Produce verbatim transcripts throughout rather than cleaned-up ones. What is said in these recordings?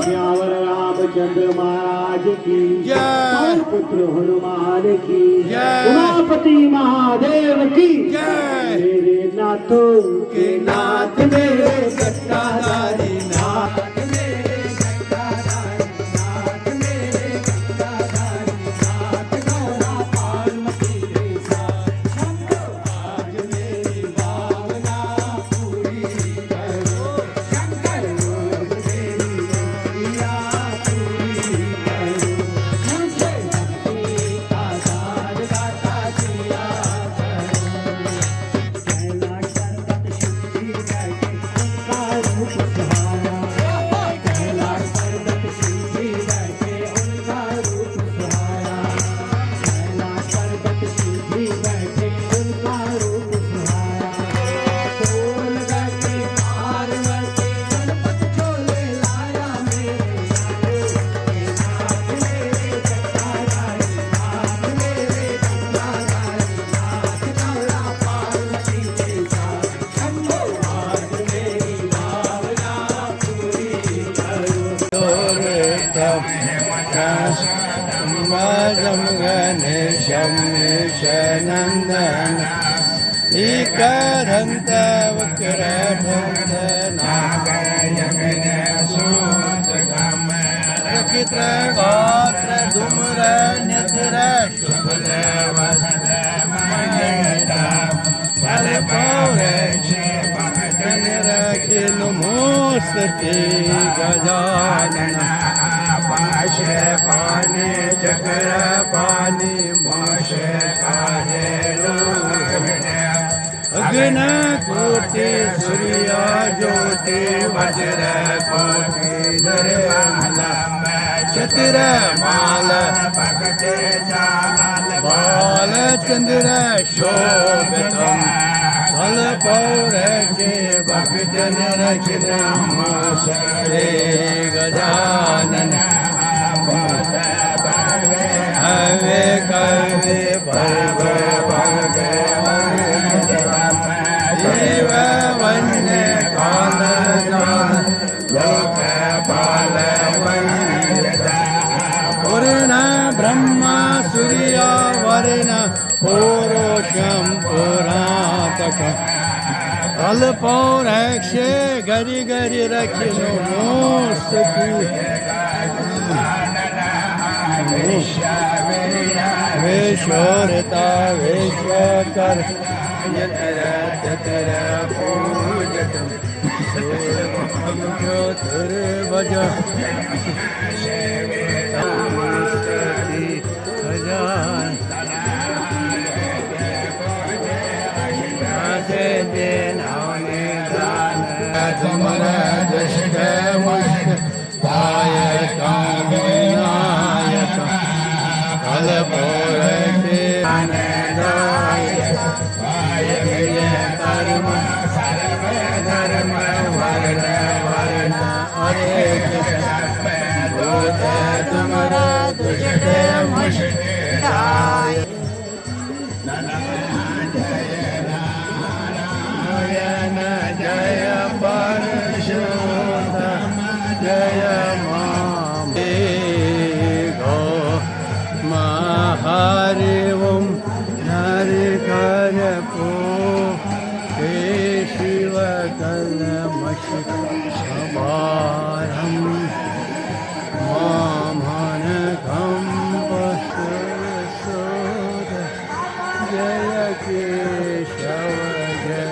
सियावर रामचंद्र महाराज की जय। पुत्र हनुमान की जय। उमापति महादेव की जय। मेरे नाथों के नाथ मेरे सत्ताधारी नाथ। ध्वजं गणेशं वीक्षनन्दनम्। एकदन्तवक्त्रतुण्डनाग यज्ञसूत्रधम्म। रक्षित गात्र धूम्र नेत्र शुक्ल वसत मणिता। तल पौर नमोस्तुते गजानन। पाशे पानी चक्र पानी मोक्ष काहे लोक। अग्न कोटि सूर्य ज्योति वज्र कोटि निर्मल। चतुर माल भक्त जाल बाल चंद्र शोभितम्। तल पौर के भक्तन रचितम्। श्री गजानन हवे कवि भव भव इव वन्य काल लोकपाल वन्य। पूर्ण ब्रह्मा सूर्य वर्ण पुरुषं पुरातक। तल पौर के गरि गरि रखिनु मोस्तुति। विश्वरता विश्वकर यत्र तत्र पूजितम्। चतुर्भुज गजानन। तुमरा दुष्ट मुष्ट दायक विनायक। कल पौर के दायक। पाय प्रिय कर्म सर्व धर्म वर्ण वर्ण अनेक जन्म दूत तुमरा दुष्ट मुष्ट दायक। नारायण जय पुरुषोत्तम जय माम। गो महारि ओम हरि कर पो हे शिव कलमश अपारम मामन कंप सुर सोद जय केशव जय।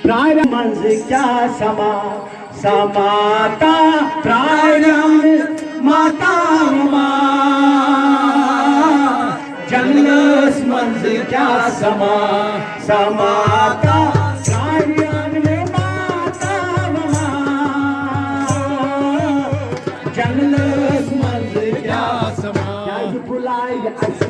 پرٛارٮ۪ن منٛز کیٛاہ سما، سماتا پرٛارٮ۪ن ماتا ہما۔ جنٛگلس منٛز کیٛاہ سما، سماتا پرٛارٮ۪ن ماتا ہما۔ جنٛگلس منٛز کیٛاہ سما۔ کیٛازِ بُلایہِ اَسہِ